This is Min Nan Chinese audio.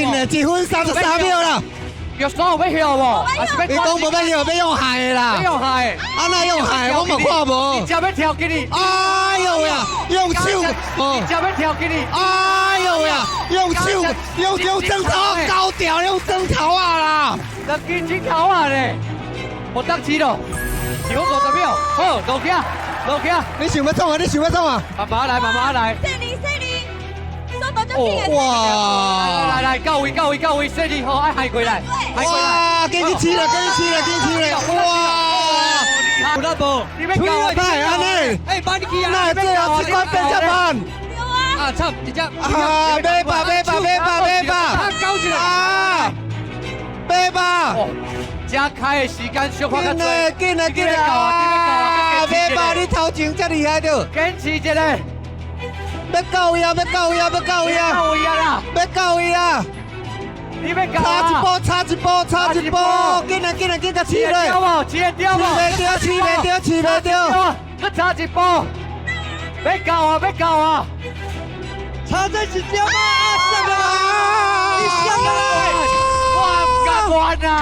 緊嘞，1分33秒啦。玉山有欲歇無？伊講無欲歇，欲用害的啦。欲用害。啊哪用害？我嘛看無。直接欲跳起去。哎呦呀，用手。直接欲跳起去。哎呦呀，用手，用枕頭高調，用枕頭啊啦。兩支枕頭啊咧，無得試咯。1分50秒，好，落去啊，落去啊。你想欲創啊？你想欲創啊？慢慢來，慢慢來。細膩細膩，速度足緊的。哇！來來，到位到位到位，細膩好，愛害過來，害過來。哇！緊去試啦，緊去試啦，緊去試啦！哇！有力無？你欲到啊？哪會按呢？欸，慢去啊！哪會最後這關變這慢？啊，慘，直接。啊！欲吧欲吧欲吧欲吧！搞一下。啊！欲吧！遮開的時間小可較濟。緊來緊來緊來！啊！欲吧，你頭前這厲害著。堅持一下。欲到位啊！欲到位啊！欲到位啊！到位啊啦！欲到位啊！你欲到差一步，差一步，差一步！緊來緊來緊，共試咧！對無？試會著無？試袂著，試袂著，試袂著！閣差一步，欲到啊！欲到啊！差這一點啊！上來！你上來！我毋甘願啊！